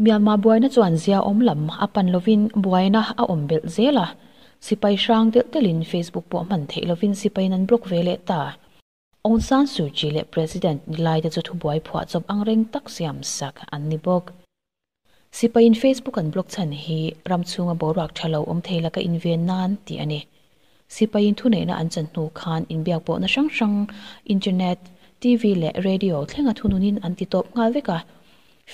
Myanmar buaina chuan zia awm lam a pan lovin buaina a awm belh zel a, sipai hrang telh telhin Facebook pawh hman theih lovin sipaiin an block ve leh ta. Aung San Suu Kyi leh President ni laite chu thubuai phuah chawp ang reng tak siam sak an ni bawk. Sipaiin Facebook an block chhan hi ram chhunga boruak tha lo awm thei laka inven nan tih a ni. Sipaiin thuneihna an chan hnu khan inbiak pawhna hrang hrang, internet, TV leh radio thlenga thununin an ti tawp nghal vek a.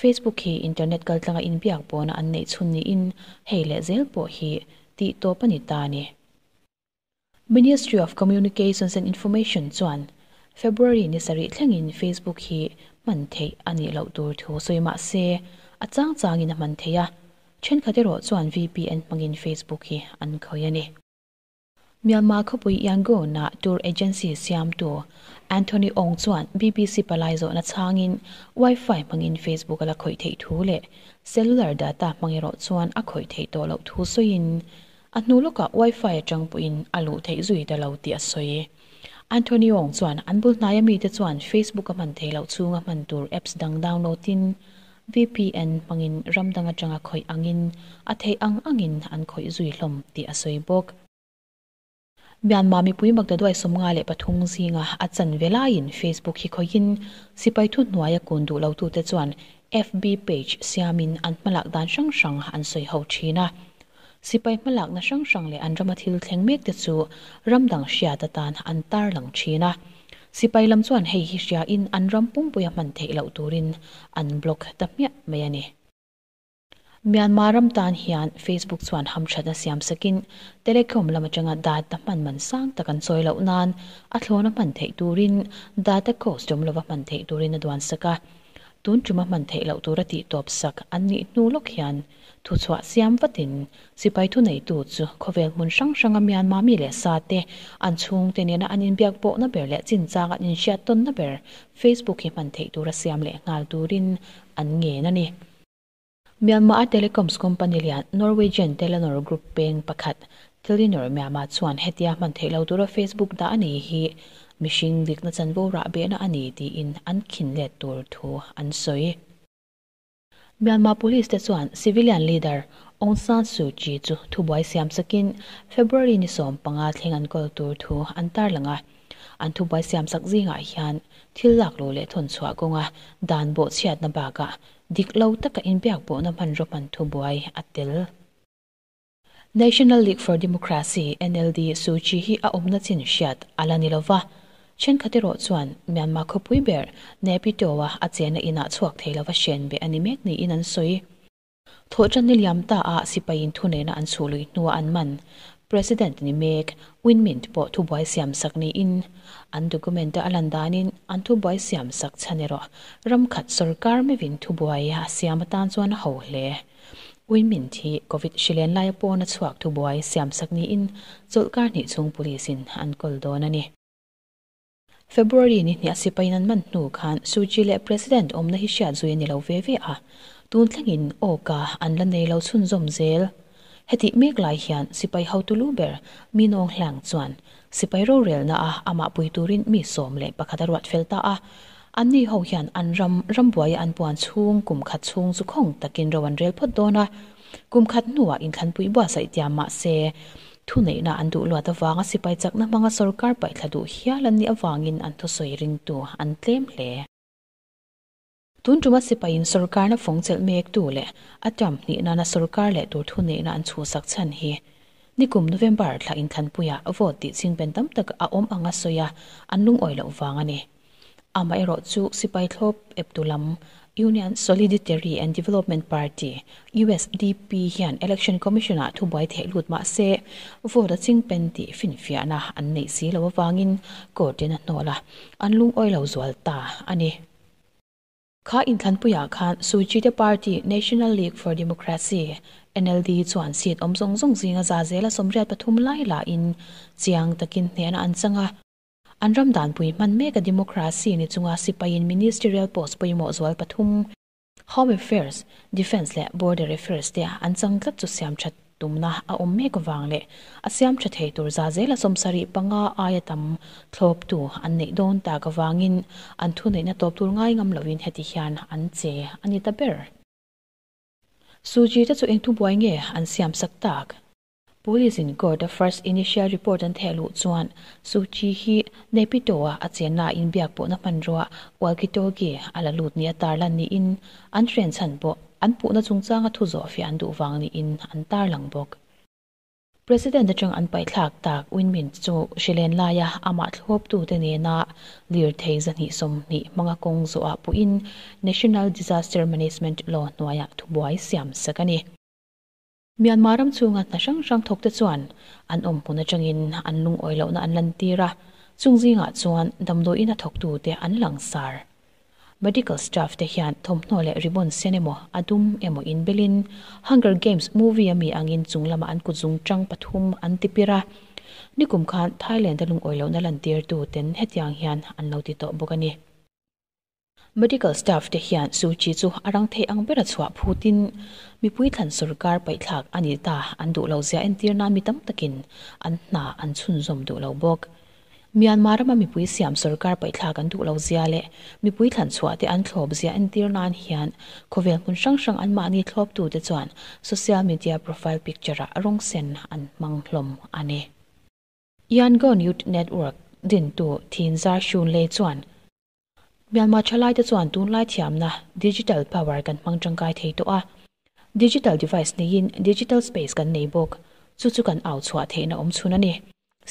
Facebook hi internet kaltlanga inbiak pawhna an neih chhun niin hei leh zel pawh hi tih tawp a ni ta a ni. Ministry of Communications and Information chuan February ni sarih thlengin Facebook hi hman theih a nih loh tur thu sawi mah se, a chang changin a hman theih a, thenkhat erawh chuan VPN hmangin Facebook hi an khawih a ni. Myanmar khawpui Yangon-a tour agency siamtu Anthony Ong chuan BBC palai zawhna chhangin Wi-Fi hmangin Facebook a la khawih theih thu leh cellular data hmang erawh chuan a khawih theih tawh loh thu sawiin A hnu lawkah Wi-Fi atang pawhin a luh theih zui ta lo tih a sawi. Anthony Wong chuan an bul hnaia mite chuan Facebook a hman theih loh chhunga hman tur apps dang download-in VPN hmangin ram dang atanga khawih angin a theih ang angin an khawih zui hlawm tih a sawi bawk. Myanmar mipui Magdaduai 53 zinga a chan ve laiin Facebook hi khawihin sipai thuhnuaia kun duh lotute chuan FB page siamin an hmalak dan hrang hrang an sawi ho thin a. Sipai hmalakna hrang hrang leh an rama thil thleng mek te chu ram dang hriat atan an tarlang thin a. Sipai lam chuan hei hi hriain an ram pumpuia hman theih loh turin an block ta hmiah mai a ni. Myanmar ram tan hian Facebook chuan hamthatna siam sakin telecom lam atanga data hman man sang tak an chawi loh nan a thlawna hman theih turin data cost awm lova hman theih turin a duan sak a. Tun tuma hman theih loh tura tih tawp sak an nih hnu lawk hian thuchhuah siam vatin sipai thuneitu chu khawvel hmun hrang hranga Myanmar mi leh sa te an chhungte nena an inbiak pawhna ber leh chinchang an inhriat tawnna ber Facebook hi hman theih tura siam leh nghal turin an ngen a ni. Myanmar-a telecoms company lian Norwegian Telenor Group peng pakhat Telenor Myanmar chuan hetia hman theih lo tura Facebook dah a ni hi mihring dikna chanvo rah behna a ni tiin an khin let tur thu an sawi. Myanmar police te chuan civilian leader Aung San Suu Kyi chu thubuai siam sakin February ni 15 thleng an kawl tur thu an tarlang a. An thubuai siam sak zingah hian thil lak lo leh thawn chhuah kawnga dan bawh chhiatna bakah dik lo taka inbiak pawhna hmanraw hman thubuai a tel. National League for Democracy, NLD, Suu Kyi hi a awmna chin hriat a la ni lova. Thenkhat erawh chuan Myanmar khawpui ber Naypyidaw-a a chenna inah chhuak thei lova hren beh a ni mek niin an sawi. Thawhtan ni liam ta a sipaiin thuneihna an chhuh lui hnuah an man. President ni mek Win Myint pawh thubuai siam sak niin an document a lan danin an thubuai siam sak chhan erawh ram khat sorkar mevin thubuai a siam atan chuan a ho hle. Win Myint hi Covid hrilen laia pawna chhuak thubuai siam sak niin chawlhkar hnih chhung police in an kawl dawn a ni. February ni hniah sipaiin an man hnu khan Suu Kyi leh President awmna hi hriat zui a ni lo ve ve a, tun thlengin awka an la nei lo chhunzawm zel. Hetih mek lai hian sipai hotu lu ber Min Aung Hlaing chuan sipai rorelna a amah pui turin mi 11 a ruat fel ta a, anni ho hian an ram rambuaia an puan chhung kum khat chhung chu khawng takin ro an rel phawt dawn a, kum khat hnuah inthlanpui buatsaih tiam mah se Thuneihna an duh luat avanga sipai chakna hmanga sorkar paihthla duh hial an nih avangin an thusawi ringtu an tlem hle. Tun tuma sipaiin sorkarna fawng chelh mektu leh a term hnih nana sorkar leh tur thuneihna an chhuhsak chhan hi nikum November thla inthlanpuiah vote tih chingpen tam tak a awm anga sawi a, an lungawi loh vang a ni. Amaherawh chu sipai thlawp eptu lam Union Soliditary and Development Party, USDP, hian Election Commission-ah thubuai theh lut mah se vote a chingpen tih finfiahna an neih si lo avangin court-in a hnawl a, an lungawi lo zual ta a ni. Kha inthlanpuiah khan Suu Kyi te party National League for Democracy, NLD, chuan seat awm zawng zawng zinga za zela 83 lai lahin chiang takin hnehna an chang a. An ram danpui hman mek a democracy ni chunga sipaiin ministerial post pawimawh zual pathum, Home Affairs, Defence leh Border Affairs te an chang tlat chu siam that tumna a awm mek avang leh a siam tha thei tur za zela 75 aia tam thlawptu an neih dawn tak avangin an thuneihna tawp tur ngai ngam lovin heti hian an che a ni ta ber. Suu Kyi te chu eng thubuai nge an siam sak tak? Police in court a first initial report an theh luh chuan Suu Kyi hi Naypyitaw-a a chenna a inbiak pawhna hmanrua walkie-talkie a la lut nia tarlan niin an hren chhan pawh an puhna chungchanga thu zawh fiah an duh vang niin an tarlang bawk. President atang an paihthlak tak Win Myint chu hrilen laia amah thlawptute nena lirthei 220 hmanga kawng zawhah puhin National Disaster Management Law hnuaiah thubuai siam sak a ni. Myanmar ram chhunga hna hrang hrang thawkte chuan an awm hmun atangin an lungawi lohna an lantir a, chung zingah chuan damdawiin a thawktute an langsar. Medical staff te hian thawmhnaw leh ribbon sen emaw a dum emaw inbelin Hunger Games movie a mi angin chung lamah an kutzung tang pathum an ti pir a. Nikum khan Thailand a lungawi lohna lantirtu ten hetiang hian an lo ti tawh bawk a ni. Medical staff te hian Suu Kyi chu a rang thei ang bera chhuah phutin mipui thlan sorkar paihthlak a ni ta an duh lo zia entir nan mi tam takin an hna an chhunzawm duh lo bawk. Myanmar rama mipui siam sorkar paihthlak an duh lo zia leh mipui thlan chhuah te an thlawp zia entir nan hian khawvel hmun hrang hrang anmahni thlawptute chuan social media profile picture ah rawng sen an hmang hlawm a ni. Yangon Youth Network dintu Thin Zar Shun Lei chuan Myanmar thalaite chuan tunlai thiamna digital power kan hmang tangkai thei tawh a, digital device neiin digital space kan nei bawk, chu chu kan au chhuah theihna awm chhun a ni.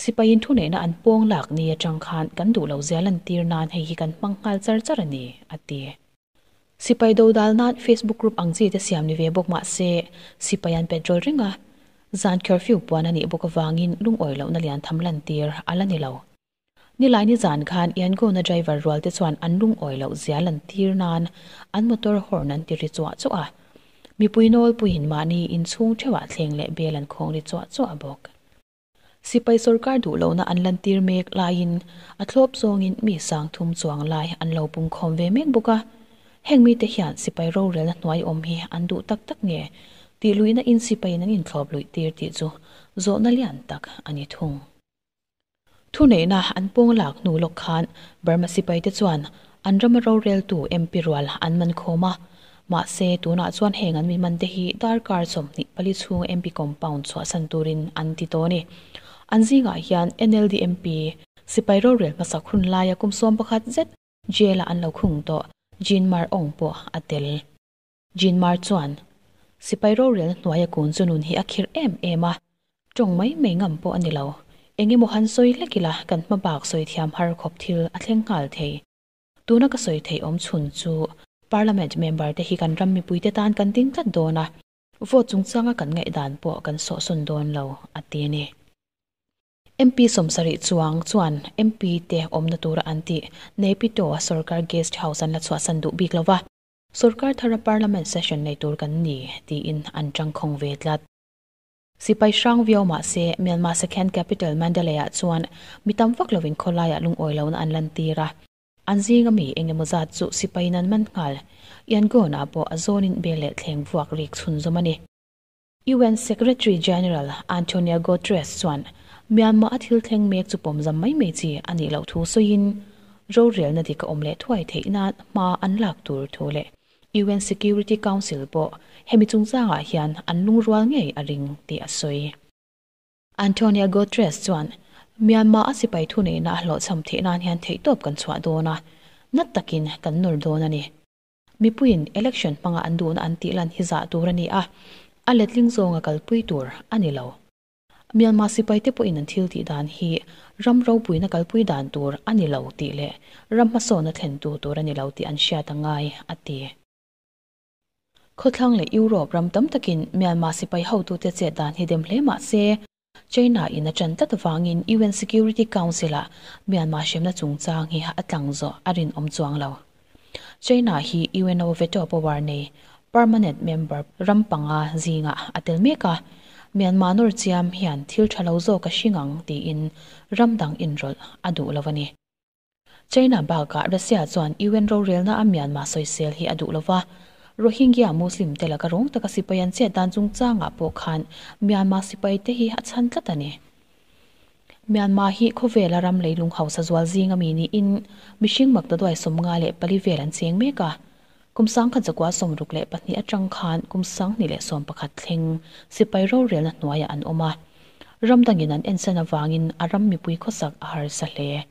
Sipaiin thuneihna an pawng lak ni atang khan kan duh lo zia lantir nan hei hi kan hmang nghal char char a ni, a ti. Sipai dodal nan Facebook group ang chi te siam ni ve bawk mah se, sipai an petrol reng a, zan curfew puan a nih bawk avangin lungawi lohna lian tham lantir a la ni lo. Nilai ni zan khan Yangon-a driver rual te chuan an lungawi loh zia lantir nan an motor horn an ti ri chuah chuah a. Mipui nawlpuiin mahni inchhung theuhah thleng leh bel an khawng ri chuah chuah bawk. Sipai sorkar duh lohna an lantir mek laiin a thlawp zawngin mi sang thum chuang lai an lo pungkhawm ve mek bawk a. Heng mite hian sipai rorelna hnuai awm hi an duh tak tak nge tih luihna in sipaiin an inthlawp luih tir tih chu zawhna lian tak a ni thung. Thuneihna an pawng lak hnu lawk khan Burma sipaite chuan an rama roreltu MP rual an man khawm a, mahse tunah chuan heng an mi mante hi darkar 24 chhung MP compound chhuahsan turin an ti tawh a ni. An zingah hian NLD MP sipai rorel hmasak hun laia kum 11 zet jail-a an lo khung tawh Jean Mar Aung pawh a tel. Jean Mar chuan, Sipai rorelna hnuaia kun chu nun hi a khirh em em a, tawng mai mai ngam pawh a ni lo. Eng emaw han sawi hlek ila kan hma bak sawi thiam har khawp thil a thleng nghal thei. Tuna ka sawi theih awm chhun chu Parliament member te hi kan ram mipuite tan kan ding tlat dawn a, vote chungchanga kan ngaihdan pawh kan sawhsawn dawn lo, a ti a ni. MP 70 chuang chuan MP te awmna tura an tih Naypyitaw-a sorkar guest house an la chhuahsan duh bik lo va. Sorkar thara Parliament session nei tur kan ni, tiin an tangkhawng ve tlat. Sipai hrang viau mah se, Myanmar second capital Mandalay-ah chuan mi tam vak lovin khawlaiah lungawi lohna an lantir a. An zinga mi eng emaw zat chu sipaiin an man nghal. Yangon-ah pawh a zawnin bel leh thleng vuak rik chhunzawm a ni. UN Secretary General Antonio Guterres chuan Myanmar a thil thleng mek chu pawmzam mai mai chi a nih loh thu sawiin, rorelna dik a awm leh thuai theih nan hma an lak tur thu leh UN Security Council pawh hemi chungchangah hian an lungrual ngei a ring tih a sawi. Antonio Guterres chuan Myanmar a sipai thuneihna a hlawhchham theih nan hian theihtawp kan chhuah dawn a, nat takin kan nawr dawn a ni. Mipuiin election hmanga an duhna an tih lan hi zah tur a ni a, a letling zawnga kalpui tur a ni lo. Myanmar sipaite pawhin an thil tih dan hi ram ropuina kalpui dan tur a ni lo tih leh ram hmasawnna thlentu tur a ni lo tih an hriat a ngai, a ti. Khawthlang leh Europe ram tam takin Myanmar sipai hotute chet dan hi dem hle mah se, China in a ṭan tlat avangin UN Security Council-ah Myanmar hremna chungchang hi a tlang zawh a rinawm chuang lo. China hi UNO veto power nei permanent member ram panga zingah a tel mek a, Myanmar nawr chiam hian thil ṭha lo zawk a hring ang tiin ram dang inrawlh a duh lo a ni. China bakah Russia chuan UN rorelna a Myanmar sawisel hi a duh lo va, Rohingya Muslim te laka rawng taka sipai an chet dan chungchangah pawh khan Myanmar sipai te hi a chhan tlat a ni. Myanmar hi khawvela ram leilung hausa zual zing ami niin mihring maktaduai 54 vel an cheng mek a. Kum 1962 atang khan kum 2011 thleng sipai rorelna hnuaiah an awm a. Ram dangin an ensan avangin a ram mipui khawsak a harsa hle.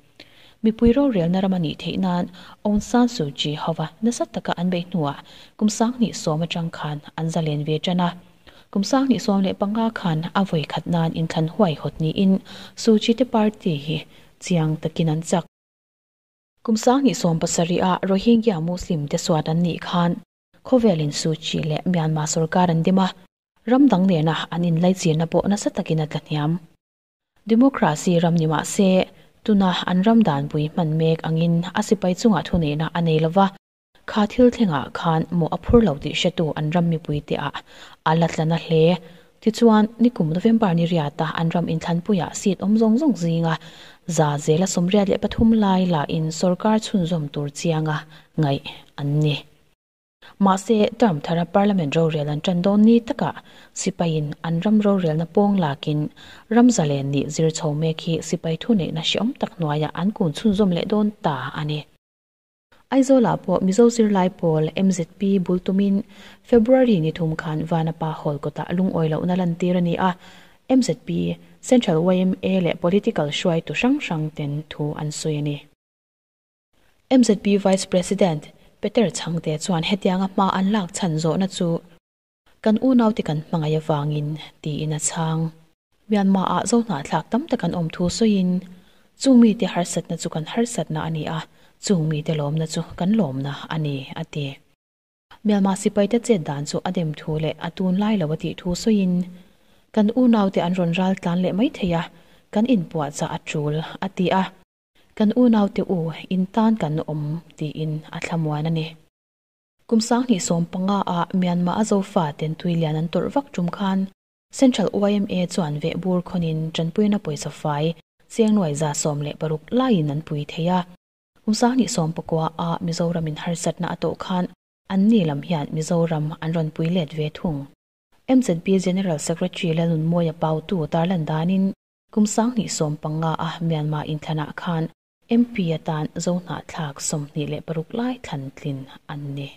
Mipui rorelna ram a nih theih nan Aung San Suu Kyi hova nasa taka an beih hnuah kum 2010 atang khan an zalen ve tan a. Kum 2015 khan a vawi khat nan inthlan huaihawt niin Suu Kyi te party hi chiang takin an chak. Kum 2017 a Rohingya Muslim te suat an nih khan khawvelin Suu Kyi leh Myanmar sorkar an dim a, ram dang nena an inlaichinna pawh nasa takin a tlahniam. Democracy ram ni mah se, tuna an ram danpui hman mek angin a sipai chungah thuneihna a nei lova, kha thil thlengah khan mawh a phur lo tih hretu an ram mipuite ah a la tla na hle. Tichuan, nikum November ni riata an ram inthlanpuiah seat awm zawng zawng zinga 83% lai lain sorkar chhunzawm tur chianga ngaih an ni. Mahse, term thara Parliament rorel an tan dawn ni takah sipaiin an ram rorelna pawng lakin ram zalen nih zir chho mek hi sipai thuneihna hreawm tak hnuaiah an kun chhunzawm leh dawn ta a ni. Aizawlah pawh Mizo zirlai pawl, MZP, bul tumin February ni thum khan Vanapa Hall kawtah lungawi lohna lantir a ni a, MZP, Central yma leh political hruaitu hrang hrang ten thu an sawi a ni. MZP Vice President Peter Chhangte chuan hetianga hma an lak chhan zawhna chu kan unaute kan hmangaih avangin tiin a chhang. Myanmar-ah zohnahthlak tam tak an awm thu sawiin, Chung mite harsatna chu kan harsatna a ni a, chung mite lawmna chu kan lawmna a ni, a ti. Myanmar sipaite chet dan chu a dem thu leh a tunlai lo a tih thu sawiin, Kan unaute an rawn ral tlan leh mai thei a, kan inpuahchah a tul, a ti a. Kan unaute u, in tan kan awm, tiin a thlamuan a ni. Kum 2015 ah Myanmar a Zofa ten tui lian an tawrh vak tum khan Central yma chuan veh bur khawnin tanpuina pawisa fai cheng nuai 16 laiin an pui thei a. Kum 2019 ah Mizoramin harsatna a tawh khan anni lam hian Mizoram an rawn pui let ve thung. MZP General Secretary Lalnunmawia Pautu tarlan danin kum 2015 a Myanmar inthlanah khan MP atan Zohnahthlak 26 lai thlan tlin an ni.